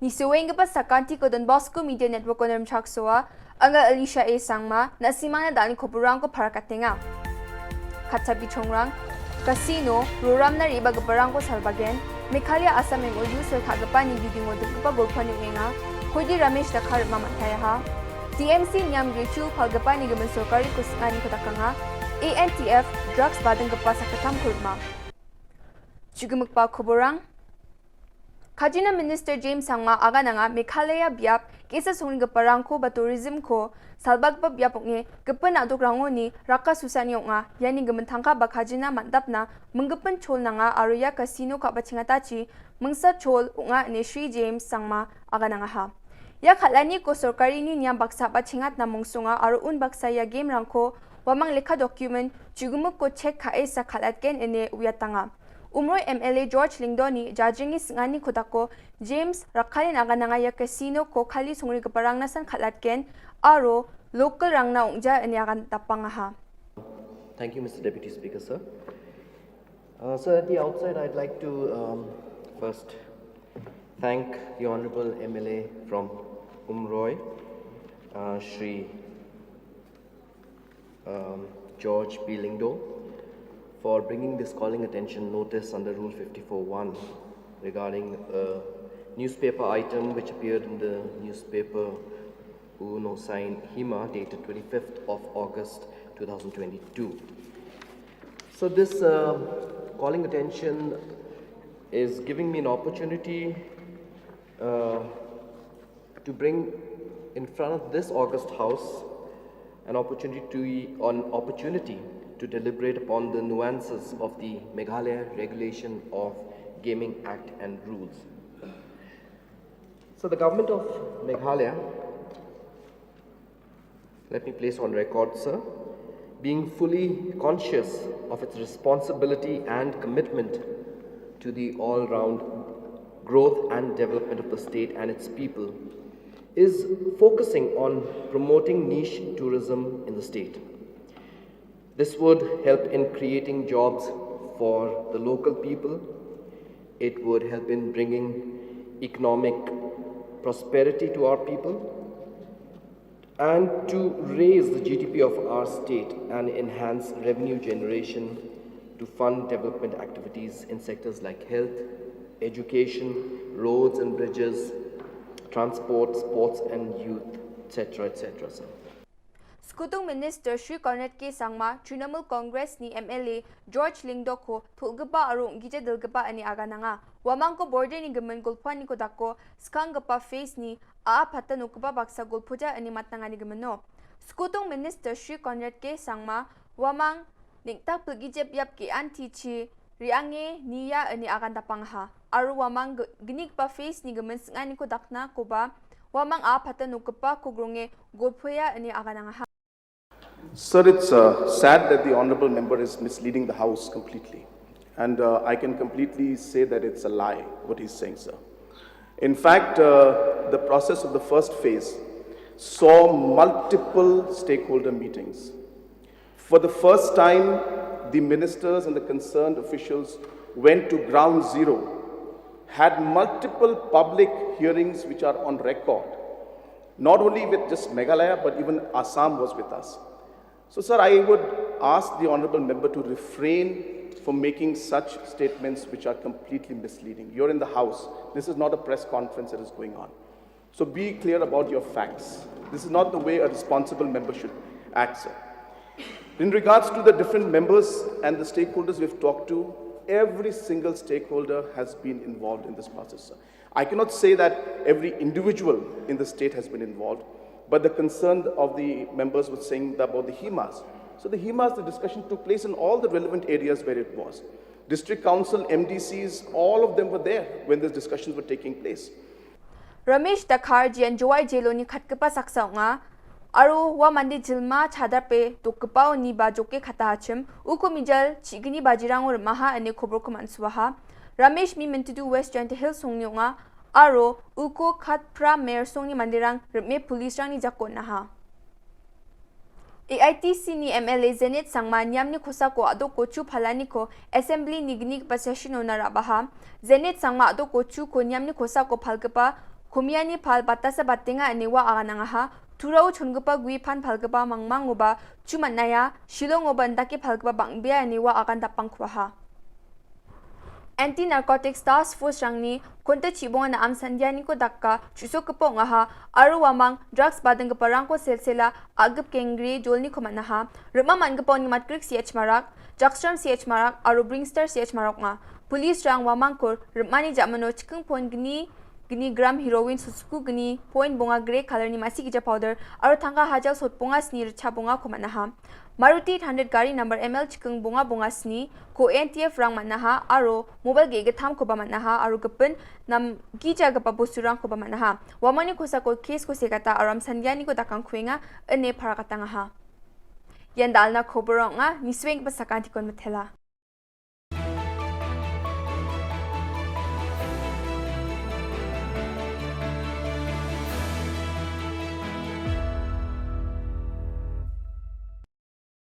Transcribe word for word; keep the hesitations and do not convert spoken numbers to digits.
Nisoenggipa sakantiko Don Bosco Media Network-o rimchaksoa, anga Alicia A Sangma, na·simangna da·alni koborangko parakatenga. Katcha bichongrang, kasino, roramna re·bagiparangko salbagen, Meghalaya Assam M O U soi ka·gipani bidingo dikgipa golpoani ong·enga, Hoidi Ramesh Dakar rima man·taiaha. T M C niam Gechu palgipani gimin sorkari kosing·aniko dakanga, A N T F drugs badinggipa sakgittamko rima. Chu·gimikba koborang. Kajina Minister James Sangma agananga Meghalaya biap ge·sa songrigiparangko ba tourism-ko salbagipa biap ong·e gipin a·dokrangoni raka susani ong·a. Iani gimin tangka ba kajina man·dapna minggipin chol nanga aro ia kasino ka·bachengatachi mingsa chol ong·a ine Shri James Sangma aganangaha. Ia kal·aniko sorkarini niam baksa ba chengatna mongsonga aro unbaksa ia game-rangko uamang lekka document chu·gimikko chek ka·e sa kal·atgen ine uiatanga. Umroi M L A George Lyngdoh-ni jajringi sing·ani kodako James Rakhalin agananga ia casino-ko kali songrigiparangna san kal·atgen aro local-rangna ong·ja ine agan dapangaha. Thank you, Mister Deputy Speaker, sir. Uh, sir, at the outset, I'd like to, um, first thank the Honorable M L A from Umroi, uh, Shri um, George B Lyngdoh, for bringing this calling attention notice under Rule fifty-four one regarding a newspaper item which appeared in the newspaper Uno Sign Hima, dated twenty-fifth of August two thousand twenty-two. So this, uh, calling attention is giving me an opportunity, uh, to bring in front of this august House an opportunity to, an opportunity to deliberate upon the nuances of the Meghalaya Regulation of Gaming Act and rules. So the government of Meghalaya, let me place on record, sir, being fully conscious of its responsibility and commitment to the all-round growth and development of the state and its people, is focusing on promoting niche tourism in the state. This would help in creating jobs for the local people. It would help in bringing economic prosperity to our people and to raise the G D P of our state and enhance revenue generation to fund development activities in sectors like health, education, roads and bridges, transport, sports and youth, et cetera, et cetera, sir. Skutung Minister Shri Conrad K Sangma, Trinamool Congress-ni M L A George Lyngdoh-ko tol·gipa aro ong·gija dilgipa ine agananga. Uamangko border-ni gimin golpoaniko dako skanggipa phase-ni a·a patta nokgipa baksa golpoja ine matnangani gimino. Skutung Minister Shri Conrad K Sangma, uamang neng·takpilgija biap ge·antichi re·ange nia ine agan dapangaha. Aro uamang ge-, gnigipa phase-ni gimin sing·aniko daknakoba uamang a·a patta nokgipa kogronge golpoea ine aganangaha. Sir, it's, uh, sad that the honorable member is misleading the House completely. And, uh, I can completely say that it's a lie, what he's saying, sir. In fact, uh, the process of the first phase saw multiple stakeholder meetings. For the first time, the ministers and the concerned officials went to ground zero, had multiple public hearings which are on record, not only with just Meghalaya, but even Assam was with us. So, sir, I would ask the honorable member to refrain from making such statements which are completely misleading. You're in the House. This is not a press conference that is going on. So be clear about your facts. This is not the way a responsible member should act, sir. In regards to the different members and the stakeholders we've talked to, every single stakeholder has been involved in this process, sir. I cannot say that every individual in the state has been involved, but the concern of the members was saying about the HEMAs. So the HEMAs, the discussion took place in all the relevant areas where it was. District Council, M D Cs, all of them were there when these discussions were taking place. Ramesh Dakar Jian Jowai Jeloni katgipa saksa ong·a, aro ua mande jilma chadarpe dokgipao niba joke katahachim, uko mijal chi·gni bajirango rimaha ine koborko man·suaha. Ramesh mi mintidu West Jaintia Hills songni ong·a, aro uko katpra mer songni manderang rim·e police-rangni jako on·aha. A I T C-ni M L A Zenith Sangma niamni kosako a·doko chu palaniko Assembly-ni gnigipa session-ona ra·baha. Zenith Sangma a·doko chuko niamni kosako palgipa Komiani pal batasa batenga ine ua aganangaha. Turao chongipa gue pan palgipa mangmangoba chu man·aia, Shillongoba indake palgipa bang·bea ine ua agan dapangkuaha. Anti-Narcotics Task Force-rangni Konta chibonga na·am sandianiko daka chu·sokgipa ong·aha aro uamang drugs badinggiparangko selsela agip kengre jolniko man·aha. Rim·a man·gipa uni matgrik C H Marak, Jackstrom C H Marak aro Bringstar C H Marak ong·a. Police-rang uamangko rim·ani ja·mano chiking pon gni, gni gram heroin, sotsuku gni point bonga grey color-ni ma·sik gija powder aro tangka hajal sotbonga sni ritchabongako man·aha. Maruti eight hundred gari number M L chiking bonga bonga sni ko N T F rang man·aha aro mobile ge·gittamkoba man·aha aro gipin namgijagipa bosturangkoba man·aha. Uamangni kosako case-ko segata aro amsandianiko dakangkuenga ine parakatangaha. Ian dalna kobor ong·a, nisuenggipa sakantikon mitela.